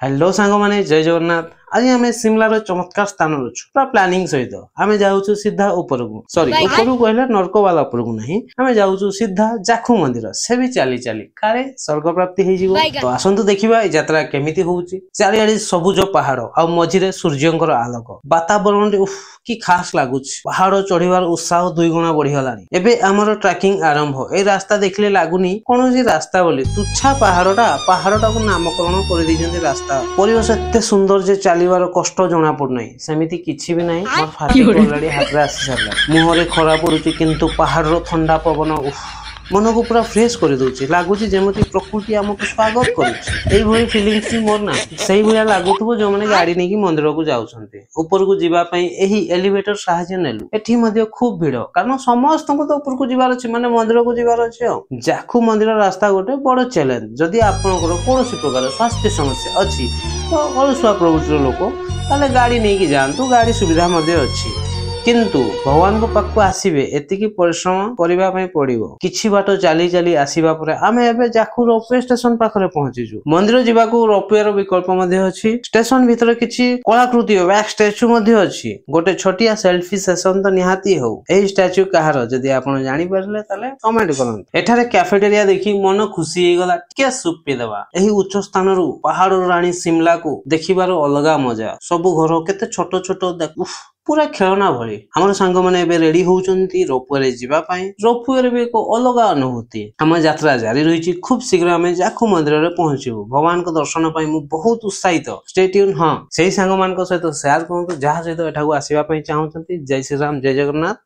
Hello ସାଙ୍ଗମାନେ, ଜୟ ଜଗନ୍ନାଥ। ଆଜି ଆମେ ସିମଲାର ଚମତ୍କାର ସ୍ଥାନରେ ଅଛୁ। ପୁରା ପ୍ଲାନିଂ ସହିତ ଆମେ ଯାଉଛୁ ସିଧା ଉପରକୁ। ସରି, ଉପରକୁ କହିଲେ ନର୍କବାଲା ଉପରକୁ ନାହିଁ, ଆମେ ଯାଉଛୁ ସିଧା ଜାଖୁ ମନ୍ଦିର, ସେ ବି ଚାଲି ଚାଲି, କାଳେ ସ୍ୱର୍ଗ ପ୍ରାପ୍ତି ହେଇଯିବ। ତ ଆସନ୍ତୁ ଦେଖିବା ଏଇ ଯାତ୍ରା କେମିତି ହଉଛି। ଚାରିଆଡେ ସବୁଜ ପାହାଡ ଆଉ ମଝିରେ ସୂର୍ଯ୍ୟଙ୍କର ଆଲୋକ। ବାତାବରଣଟି ଉଫ୍, କି ଖାସ ଲାଗୁଛି। ପାହାଡ ଚଢିବାର ଉତ୍ସାହ ଦୁଇଗୁଣା ବଢିଗଲାଣି। ଏବେ ଆମର ଟ୍ରାକିଂ ଆରମ୍ଭ। ଏଇ ରାସ୍ତା ଦେଖିଲେ ଲାଗୁନି କୌଣସି ରାସ୍ତା ବୋଲି। ତୁଚ୍ଛା ପାହାଡଟାକୁ ନାମକରଣ କରିଦେଇଛନ୍ତି ରାସ୍ତା। ପରିବେଶ ଏତେ ସୁନ୍ଦର ଯେ ଚାଲିବାର କଷ୍ଟ ଜଣା ପଡୁନାହିଁ। ସେମିତି କିଛି ବି ନାହିଁ। ମୋର ଫାଟିଗ୍ ଅଲରେଡି ହାତରେ ଆସି ସାରିଲା। ମୁହଁରେ ଖରା ପଡୁଛି, କିନ୍ତୁ ପାହାଡର ଥଣ୍ଡା ପବନ ଉଫ୍, ମନକୁ ପୁରା ଫ୍ରେଶ କରିଦଉଛି। ଲାଗୁଛି ଯେମିତି ପ୍ରକୃତି ଆମକୁ ସ୍ୱାଗତ କରୁଛି। ଏଇଭଳି ଫିଲିଙ୍ଗସ ମୋର ନା ସେଇଭଳିଆ ଲାଗୁଥିବ ଯୋଉମାନେ ଗାଡି ନେଇକି ମନ୍ଦିରକୁ ଯାଉଛନ୍ତି। ଉପରକୁ ଯିବା ପାଇଁ ଏହି ଏଲିଭେଟର ସାହାଯ୍ୟ ନେଲୁ। ଏଠି ମଧ୍ୟ ଖୁବ ଭିଡ, କାରଣ ସମସ୍ତଙ୍କୁ ତ ଉପରକୁ ଯିବାର ଅଛି, ମାନେ ମନ୍ଦିରକୁ ଯିବାର ଅଛି। ଆଉ ଜାଖୁ ମନ୍ଦିର ରାସ୍ତା ଗୋଟେ ବଡ ଚ୍ୟାଲେଞ୍ଜ। ଯଦି ଆପଣଙ୍କର କୌଣସି ପ୍ରକାର ସ୍ୱାସ୍ଥ୍ୟ ସମସ୍ୟା ଅଛି ତ ଅଳସୁଆ ପ୍ରବୃତ୍ତିର ଲୋକ, ତାହେଲେ ଗାଡି ନେଇକି ଯାଆନ୍ତୁ। ଗାଡି ସୁବିଧା ମଧ୍ୟ ଅଛି, କିନ୍ତୁ ଭଗବାନଙ୍କ ପାଖକୁ ଆସିବେ ଏତିକି ପରିଶ୍ରମ କରିବା ପାଇଁ ପଡିବ। କିଛି ବାଟ ଚାଲି ଚାଲି ଆସିବା ପରେ ଆମେ ଏବେ ଜାଖୁ ରୋପୱେ ଷ୍ଟେସନ ପାଖରେ ପହଞ୍ଚିଛୁ। ମନ୍ଦିର ଯିବାକୁ ରୋପୱେ ର ବିକଳ୍ପ ମଧ୍ୟ ଅଛି। ଷ୍ଟେସନ ଭିତରେ କିଛି କଳାକୃତି ୱାକ୍ସ ଷ୍ଟାଚ୍ୟୁ ମଧ୍ୟ ଅଛି। ଗୋଟେ ଛୋଟିଆ ସେଲଫି ସେସନ ତ ନିହାତି ହଉ। ଏହି ଷ୍ଟାଚ୍ୟୁ କାହାର ଯଦି ଆପଣ ଜାଣିପାରିଲେ, ତାହେଲେ କମେଣ୍ଟ କରନ୍ତୁ। ଏଠାରେ କ୍ୟାଫେଟେରିଆ ଦେଖି ମନ ଖୁସି ହେଇଗଲା। ଟିକେ ସୁପ୍ ପିଇଦେବା। ଏହି ଉଚ୍ଚ ସ୍ଥାନରୁ ପାହାଡର ରାଣୀ ସିମଲାକୁ ଦେଖିବାର ଅଲଗା ମଜା। ସବୁ ଘର କେତେ ଛୋଟ ଛୋଟ, ଉଫ୍, ପୁରା ଖେଳନା ଭଳି। ଆମର ସାଙ୍ଗମାନେ ଏବେ ରେଡି ହଉଛନ୍ତି ରୋପୱେରେ ଯିବା ପାଇଁ। ରୋପୱେରେ ବି ଏକ ଅଲଗା ଅନୁଭୂତି। ଆମ ଯାତ୍ରା ଜାରି ରହିଛି। ଖୁବ ଶୀଘ୍ର ଆମେ ଜାଖୁ ମନ୍ଦିରରେ ପହଞ୍ଚିବୁ। ଭଗବାନଙ୍କ ଦର୍ଶନ ପାଇଁ ମୁଁ ବହୁତ ଉତ୍ସାହିତ। Stay tune. ହଁ, ସେଇ ସାଙ୍ଗମାନଙ୍କ ସହିତ ସେୟାର କରନ୍ତୁ ଯାହା ସହିତ ଏଠାକୁ ଆସିବା ପାଇଁ ଚାହୁଁଛନ୍ତି। ଜୟ ଶ୍ରୀରାମ, ଜୟ ଜଗନ୍ନାଥ।